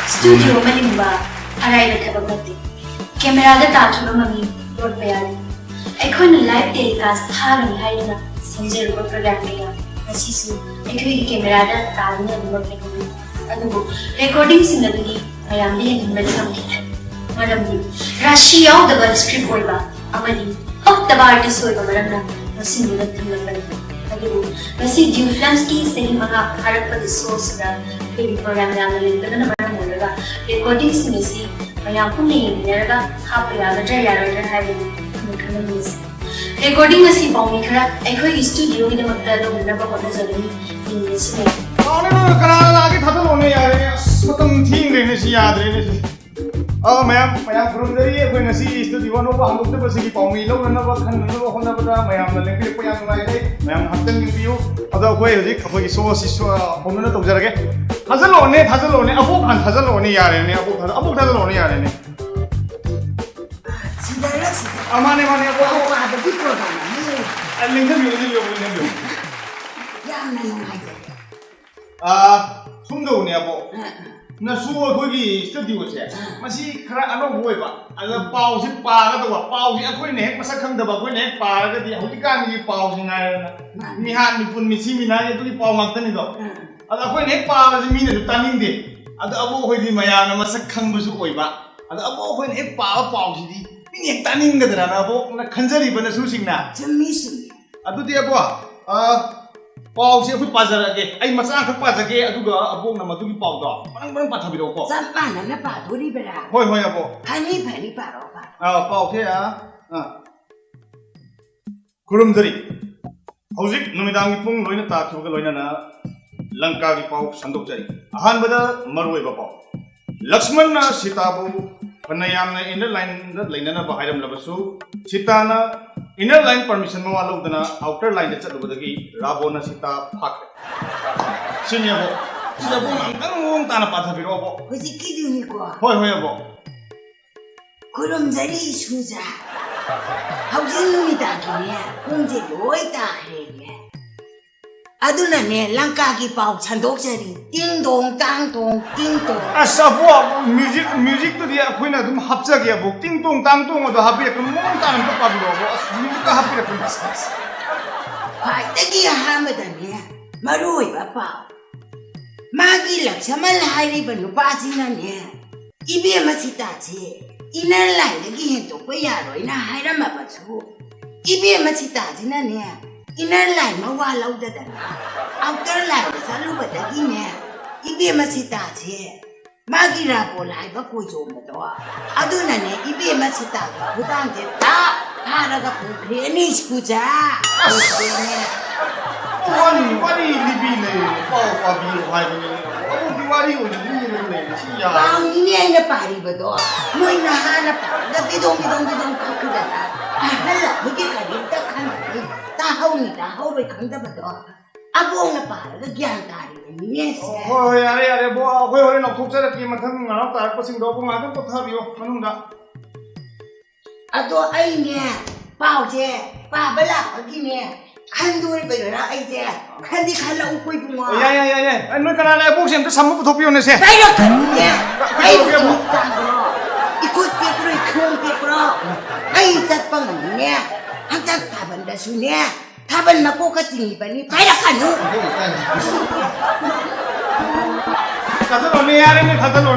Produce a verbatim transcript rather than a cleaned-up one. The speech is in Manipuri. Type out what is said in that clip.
ꯁ꯭ꯇꯨꯗꯤꯑꯣ ꯑꯃ ꯂꯤꯡꯕ ꯑꯔꯥꯏꯕ ꯊꯕꯛ ꯅꯠꯇꯦ꯫ ꯀꯦꯃꯦꯔꯥꯗ ꯇꯥꯈꯤꯕ ꯃꯃꯤ ꯂꯣꯠꯄ ꯌꯥꯗꯦ꯫ ꯑꯩꯈꯣꯏꯅ ꯂꯥꯏꯚ ꯇꯦꯂꯤꯀꯥꯁ ꯊꯥꯒꯅꯤ ꯍꯥꯏꯗꯨꯅ ꯁꯦꯝꯖꯔꯨꯕ ꯄ꯭ꯔꯣꯒ꯭ꯔꯥꯝ ꯀꯌꯥ ꯉꯁꯤꯁꯨ ꯑꯩꯈꯣꯏꯒꯤ ꯀꯦꯃꯦꯔꯥꯗ ꯇꯥꯗꯨꯅ ꯑꯗꯨꯃꯛ ꯂꯩꯍꯧꯔꯤ꯫ ꯑꯗꯨꯕꯨ ꯔꯦꯀꯣꯔꯗꯤꯡꯁꯤꯡ ꯑꯗꯨꯗꯤ ꯃꯌꯥꯝꯗ ꯌꯦꯡꯍꯟꯕꯗꯤ ꯉꯝꯈꯤꯗꯦ꯫ ꯃꯔꯝꯗꯤ ꯔꯥꯁꯤ ꯌꯥꯎꯗꯕ ꯁ꯭ꯀ꯭ꯔꯤꯞ ꯑꯣꯏꯕ ꯑꯃꯗꯤ ꯄꯛꯇꯕ ꯑꯥꯔꯇꯤꯁ ꯑꯣꯏꯕ ꯃꯔꯝꯅ ꯂꯣꯠꯁꯤꯟꯗꯨꯅ ꯊꯝꯂꯝꯕꯅꯤ꯫ ꯑꯗꯨꯕꯨ ꯉꯁꯤ ꯗ꯭ꯌꯨ ꯐꯤꯂꯝꯁꯀꯤ ꯆꯍꯤ ꯃꯉꯥ ꯐꯥꯔꯛꯄꯒꯤ ꯁꯣꯁꯤꯗ ꯑꯩꯈꯣꯏꯒꯤ ꯄ꯭ꯔꯣꯒ꯭ꯔꯥꯝ ꯌꯥꯝꯅ ꯂꯩꯇꯕꯅ ꯃꯔꯝ ꯑꯣꯏꯔꯒ ꯔꯦꯀꯣꯔꯗꯤꯡꯁꯤꯡ ꯑꯁꯤ ꯃꯌꯥꯝ ꯄꯨꯟꯅ ꯌꯦꯡꯃꯤꯟꯅꯔꯒ ꯍꯥꯞꯄ ꯌꯥꯒꯗ꯭ꯔꯥ ꯌꯥꯔꯣꯏꯗ꯭ꯔꯥ ꯍꯥꯏꯕꯗꯨ ꯑꯩꯈꯣꯏꯅ ꯈꯟꯅꯃꯤꯟꯅꯁꯤ꯫ ꯔꯦꯀꯣꯔꯗꯤꯡ ꯑꯁꯤ ꯄꯥꯎꯃꯤ ꯈꯔ ꯑꯩꯈꯣꯏꯒꯤ ꯁ꯭ꯇꯨꯗꯤꯑꯣꯒꯤꯗꯃꯛꯇ ꯂꯧꯅꯅꯕ ꯍꯣꯠꯅꯖꯒꯅꯤ꯫ ꯌꯦꯡꯃꯤꯟꯅꯁꯤ꯫ ꯀꯅꯥ ꯂꯥꯛꯑꯒꯦ? ꯊꯥꯖꯤꯜꯂꯛꯑꯣꯅꯦ, ꯌꯥꯔꯦꯅꯦ꯫ ꯑꯁ, ꯃꯇꯝ ꯊꯦꯡꯈ꯭ꯔꯦꯅꯦ, ꯁꯤ ꯌꯥꯗ꯭ꯔꯦꯅꯦ, ꯁꯤ꯫ ꯑ, ꯃꯌꯥꯝ, ꯃꯌꯥꯝ ꯈꯨꯔꯨꯝꯖꯔꯤ꯫ ꯑꯩꯈꯣꯏ ꯉꯁꯤ ꯁ꯭ꯇꯨꯗꯤꯑꯣ ꯑꯅꯧꯕ ꯍꯥꯡꯗꯣꯛꯆꯕꯁꯤꯒꯤ ꯄꯥꯎꯃꯤ ꯂꯧꯅꯅꯕ, ꯈꯟꯅꯅꯕ ꯍꯣꯠꯅꯕꯗ ꯃꯌꯥꯝꯅ ꯂꯦꯡꯕꯤꯔꯛꯄ ꯌꯥꯝ ꯅꯨꯡꯉꯥꯏꯖꯩ꯫ ꯃꯌꯥꯝꯅ ꯉꯥꯏꯍꯥꯛꯇꯪ ꯌꯦꯡꯕꯤꯌꯨ꯫ ꯑꯗꯣ ꯑꯩꯈꯣꯏ ꯍꯧꯖꯤꯛ ꯑꯩꯈꯣꯏꯒꯤ ꯁꯣ ꯑꯁꯤ ꯁꯣ, ꯑ, ꯍꯧꯅꯅ ꯇꯧꯖꯔꯒꯦ꯫ ꯊꯥꯖꯤꯜꯂꯛꯑꯣꯅꯦ, ꯊꯥꯖꯤꯜꯂꯛꯑꯣꯅꯦ꯫ ꯑꯕꯣꯛ ꯍꯥꯟꯅ ꯊꯥꯖꯤꯜꯂꯛꯑꯣꯅꯦ, ꯌꯥꯔꯦꯅꯦ꯫ ꯑꯕꯣꯛ ꯊꯥꯖ-, ꯑꯕꯣꯛ ꯊꯥꯖꯤꯜꯂꯛꯑꯣꯅꯦ, ꯌꯥꯔꯦꯅꯦ꯫ ꯁꯤꯗꯔ ꯁꯤꯗ꯫ ꯑ, ꯃꯥꯅꯦ, ꯃꯥꯅꯦ, ꯑꯕꯣꯛ, ꯑꯕꯣꯛ꯫ ꯄꯥꯕꯒꯤ ꯄ꯭ꯔꯣꯒ꯭ꯔꯥꯝ ꯑꯃ ꯂꯩ꯫ ꯑ, ꯂꯦꯡꯁꯤꯟꯕꯤꯌꯨ, ꯂꯦꯡꯁꯤꯟꯕꯤꯌꯨ, ꯂꯦꯡꯁꯤꯟꯕꯤꯌꯨ꯫ ꯌꯥꯝꯅ ꯅꯨꯡꯉꯥꯏꯖꯔꯦ꯫ ꯑ, ꯁꯨꯝ ꯇꯧꯕꯅꯦ, ꯑꯕꯣꯛ꯫ ꯑ, ꯑ꯫ ꯅꯁꯨ ꯑꯩꯈꯣꯏꯒꯤ ꯁ꯭ꯇꯨꯗꯤꯑꯣꯁꯦ, ꯑ꯫ ꯃꯁꯤ ꯈꯔ ꯑꯅꯧꯕ ꯑꯣꯏꯕ, ꯑꯗꯨꯅ ꯄꯥꯎꯁꯦ ꯄꯥꯒꯗꯧꯕ, ꯄꯥꯎꯁꯦ ꯑꯩꯈꯣꯏꯅ ꯍꯦꯛ ꯃꯁꯛ ꯈꯪꯗꯕ, ꯑꯩꯈꯣꯏꯅ ꯍꯦꯛ ꯄꯥꯔꯒꯗꯤ ꯍꯧꯖꯤꯛꯀꯥꯟꯒꯤ ꯄꯥꯎꯁꯦ ꯉꯥꯏꯔꯦꯗꯅ꯫ ꯃꯥꯅꯤ꯫ ꯃꯤꯍꯥꯠ, ꯃꯤꯄꯨꯟ, ꯃꯤꯁꯤ ꯃꯤꯅꯥꯒꯤ ꯑꯗꯨꯒꯤ ꯄꯥꯎ ꯉꯥꯛꯇꯅꯤꯗꯣ꯫ ꯑ꯫ ꯑꯗꯣ ꯑꯩꯈꯣꯏꯅ ꯍꯦꯛ ꯄꯥꯕꯁꯦ ꯃꯤꯅꯁꯨ ꯇꯥꯅꯤꯡꯗꯦ꯫ ꯑꯗꯣ ꯑꯕꯣꯛ ꯑꯩꯈꯣꯏꯗꯤ ꯃꯌꯥꯝꯅ ꯃꯁꯛ ꯈꯪꯕꯁꯨ ꯑꯣꯏꯕ꯫ ꯑꯗꯣ ꯑꯕꯣꯛ ꯑꯩꯈꯣꯏꯅ ꯍꯦꯛ ꯄꯥꯕ ꯄꯥꯎꯁꯤꯗꯤ ꯃꯤꯅ ꯍꯦꯛ ꯇꯥꯅꯤꯡꯒꯗ꯭ꯔꯥꯅ ꯑꯕꯣꯛꯅ ꯈꯟꯖꯔꯤꯕ ꯅꯁꯨꯁꯤꯡꯅ꯫ ꯆꯨꯝꯃꯤ, ꯆꯨꯝꯃꯤ꯫ ꯑꯗꯨꯗꯤ ꯑꯕꯣꯛ, ꯑ, ꯄꯥꯎꯁꯦ ꯑꯩꯈꯣꯏ ꯄꯥꯖꯔꯛꯑꯒꯦ꯫ ꯑꯩ ꯃꯆꯥ ꯑꯃꯈꯛ ꯄꯥꯖꯒꯦ, ꯑꯗꯨꯒ ꯑꯕꯣꯛꯅ ꯃꯗꯨꯒꯤ ꯄꯥꯎꯗꯣ ꯃꯔꯪ ꯃꯔꯪ ꯄꯥꯊꯕꯤꯔꯛꯑꯣꯀꯣ꯫ ꯆꯞ ꯃꯥꯟꯅꯅ ꯄꯥꯗꯣꯔꯤꯕꯔꯥ? ꯍꯣꯏ, ꯍꯣꯏ, ꯑꯕꯣꯛ꯫ ꯐꯅꯤ, ꯐꯅꯤ, ꯄꯥꯔꯣ, ꯄꯥꯔꯣ꯫ ꯑ, ꯄꯥꯎꯁꯦ, ꯑ, ꯑ꯫ ꯈꯨꯔꯨꯝꯖꯔꯤ꯫ ꯍꯧꯖꯤꯛ ꯅꯨꯃꯤꯗꯥꯡꯒꯤ ꯄꯨꯡ ꯂꯣꯏꯅ ꯇꯥꯈꯤꯕꯒ ꯂꯣꯏꯅꯅ ꯂꯪꯀꯥꯒꯤ ꯄꯥꯎ ꯁꯟꯗꯣꯛꯆꯔꯤ꯫ ꯑꯍꯥꯟꯕꯗ ꯃꯔꯨꯑꯣꯏꯕ ꯄꯥꯎ꯫ ꯂꯛꯁꯃꯟꯅ ꯁꯤꯇꯥꯕꯨ ꯐꯅ ꯌꯥꯝꯅ inner lineꯗ ꯂꯩꯅꯅꯕ ꯍꯥꯏꯔꯝꯂꯕꯁꯨ, ꯁꯤꯇꯥꯅ inner line permission ꯃꯋꯥ ꯂꯧꯗꯅ outer lineꯗ ꯆꯠꯂꯨꯕꯗꯒꯤ ꯔꯥꯕꯣꯟꯅ ꯁꯤꯇꯥ ꯐꯥꯈ꯭ꯔꯦ꯫ ꯁꯤꯅꯤ ꯑꯕꯣꯛ꯫ ꯁꯤ ꯑꯕꯣꯛꯅ ꯑꯝꯇꯪ ꯃꯑꯣꯡ ꯇꯥꯅ ꯄꯥꯊꯕꯤꯔꯛꯑꯣ, ꯑꯕꯣꯛ꯫ ꯍꯧꯖꯤꯛꯀꯤꯗꯨꯅꯤꯀꯣ? ꯍꯣꯏ, ꯍꯣꯏ, ꯑꯕꯣꯛ꯫ ꯈꯨꯔꯨꯝꯖꯔꯤ ꯏꯁꯨꯖꯥ꯫ ꯍꯧꯖꯤꯛ ꯅꯨꯃꯤꯗꯥꯡꯒꯤꯅꯦ, ꯄꯨꯡꯁꯦ ꯂꯣꯏ ꯇꯥꯈ꯭ꯔꯦꯅꯦ꯫ ꯑꯗꯨꯅꯅꯦ, ꯂꯪꯀꯥꯒꯤ ꯄꯥꯎ ꯁꯟꯗꯣꯛꯆꯔꯤ꯫ ꯇꯤꯡ ꯇꯣꯡ ꯇꯥꯡ ꯇꯣꯡ, ꯇꯤꯡ ꯇꯣꯡ꯫ ꯑꯁ ꯑꯕꯣꯛ, ꯃ꯭ꯌꯨꯖꯤꯛ ꯃ꯭ꯌꯨꯖꯤꯛꯇꯨꯗꯤ ꯑꯩꯈꯣꯏꯅ ꯑꯗꯨꯝ ꯍꯥꯞꯆꯒꯦ ꯑꯕꯣꯛ꯫ ꯇꯤꯡ ꯇꯣꯡ ꯇꯥꯡ ꯇꯣꯡ ꯑꯗꯣ ꯍꯥꯞꯄꯤꯔꯛꯀꯅꯨ, ꯃꯑꯣꯡ ꯇꯥꯅ ꯑꯝꯇ ꯄꯥꯕꯤꯔꯛꯑꯣ ꯑꯕꯣꯛ꯫ ꯑꯁ ꯃ꯭ꯌꯨꯖꯤꯛꯀ ꯍꯥꯞꯄꯤꯔꯛꯀꯅꯨ꯫ ꯑꯁ, ꯑꯁ꯫ ꯈ꯭ꯋꯥꯏꯗꯒꯤ ꯑꯍꯥꯟꯕꯗꯅꯦ, ꯃꯔꯨ ꯑꯣꯏꯕ ꯄꯥꯎ꯫ ꯃꯥꯒꯤ ꯂꯛꯁꯃꯟ ꯍꯥꯏꯔꯤꯕ ꯅꯨꯄꯥꯁꯤꯅꯅꯦ, ꯏꯕꯦꯝꯃ ꯁꯤꯇꯥꯁꯦ ꯏꯅꯔ ꯂꯥꯏꯟꯗꯒꯤ ꯍꯦꯟꯗꯣꯛꯄ ꯌꯥꯔꯣꯏꯅ ꯍꯥꯏꯔꯝꯃꯕꯁꯨ, ꯏꯕꯦꯝꯃ ꯁꯤꯇꯥꯁꯤꯅꯅꯦ, ꯏꯅꯔ ꯂꯥꯏꯟ ꯃꯋꯥ ꯂꯧꯗꯗꯅ ꯑꯥꯎꯇꯔ ꯂꯥꯏꯟꯗ ꯆꯠꯂꯨꯕꯗꯒꯤꯅꯦ, ꯏꯕꯦꯝꯃ ꯁꯤꯇꯥꯁꯦ ꯃꯥꯒꯤ ꯔꯥꯕꯣꯜ ꯍꯥꯏꯕ ꯀꯣꯏꯖꯣꯝꯕꯗꯣ, ꯑꯗꯨꯅꯅꯦ ꯏꯕꯦꯝꯃ ꯁꯤꯇꯥꯒꯤ ꯈꯨꯗꯥꯡꯁꯦ ꯇꯥꯛ ꯐꯥꯔꯒ ꯄꯨꯈ꯭ꯔꯦꯅꯦ ꯁ꯭ꯀꯨꯜꯗ꯫ ꯄꯨꯈ꯭ꯔꯦꯅꯦ꯫ ꯋꯥꯔꯤ ꯋꯥꯔꯤ ꯂꯤꯕꯤ ꯂꯩꯔꯦ, ꯄꯥꯎ ꯄꯥꯕꯤꯌꯨ ꯍꯥꯏꯕꯅꯤ꯫ ꯑꯗꯨꯒꯤ ꯋꯥꯔꯤ ꯑꯣꯏꯅ ꯂꯤꯔꯒ ꯂꯩꯔꯦ ꯁꯤ ꯌꯥꯔꯦ꯫ ꯄꯥꯎꯅꯤꯅꯦ ꯑꯩꯅ ꯄꯥꯔꯤꯕꯗꯣ꯫ ꯃꯣꯏ ꯅꯍꯥꯅ ꯄꯥꯔꯒ ꯕꯤꯗꯣꯡ ꯕꯤꯗꯣꯡ ꯕꯤꯗꯣꯡ ꯀꯛꯈꯤꯗꯅ ꯑꯍꯜ ꯑꯃꯒꯤ ꯀꯔꯤꯝꯇ ꯈꯪꯗ꯭ꯔꯤ, ꯇꯥꯍꯧꯅꯤ ꯇꯥꯍꯧꯔꯣꯏ ꯈꯪꯗꯕꯗꯣ꯫ ꯑꯕꯣꯛꯅ ꯄꯥꯔꯒ ꯒ꯭ꯌꯥꯟ ꯇꯥꯔꯤꯕꯅꯤꯅꯦ ꯁꯦ꯫ ꯍꯣꯏ ꯍꯣꯏ, ꯌꯥꯔꯦ ꯌꯥꯔꯦ ꯑꯕꯣꯛ, ꯑꯩꯈꯣꯏ ꯍꯣꯔꯦꯟ ꯂꯧꯊꯣꯛꯆꯔꯛꯀꯦ꯫ ꯃꯊꯪ ꯅꯅꯥꯎ ꯇꯥꯔꯛꯄꯁꯤꯡꯗꯣ ꯑꯕꯣꯛ ꯉꯥꯏꯍꯥꯛꯇꯪ ꯄꯣꯊꯥꯕꯤꯌꯣ ꯃꯅꯨꯡꯗ꯫ ꯑꯗꯣ ꯑꯩꯅꯦ, ꯄꯥꯎꯁꯦ ꯄꯥꯕ ꯂꯥꯛꯄꯒꯤꯅꯦ, ꯈꯟꯗꯣꯔꯤꯕꯅꯤꯅ ꯑꯩꯁꯦ ꯈꯟꯗꯤ ꯈꯜꯂꯛꯎꯀꯣ ꯏꯕꯨꯡꯉꯣ꯫ ꯑꯣ, ꯌꯥꯏ ꯌꯥꯏ ꯌꯥꯏ ꯌꯥꯏ꯫ ꯑꯩ ꯅꯣꯏ ꯀꯅꯥ ꯂꯩ? ꯑꯕꯣꯛꯁꯦ ꯑꯝꯇ ꯁꯝꯃ ꯄꯨꯊꯣꯛꯄꯤꯌꯣꯅꯦ ꯁꯦ꯫ ꯄꯥꯏꯔꯛꯀꯅꯨꯅꯦ꯫ ꯑꯩꯕꯨ ꯏꯃꯤꯠ ꯇꯥꯡꯕ꯭ꯔꯣ? ꯏꯀꯣꯠ ꯇꯦꯛꯄ꯭ꯔꯣ? ꯏꯈꯣꯡ ꯇꯦꯛꯄ꯭ꯔꯣ? ꯑꯩ ꯆꯠꯄ ꯉꯝꯃꯤꯅꯦ꯫ ꯍꯟꯗꯛ ꯊꯥꯕꯜꯗꯁꯨꯅꯦ, ꯊꯥꯕꯜ ꯃꯀꯣꯛꯀ ꯆꯤꯡꯉꯤꯕꯅꯤ꯫ ꯄꯥꯏꯔꯛꯀꯅꯨ꯫ ꯊꯥꯖꯜꯂꯣꯅꯦ, ꯌꯥꯔꯦꯅꯦ, ꯊꯥꯖꯜꯂꯣ꯫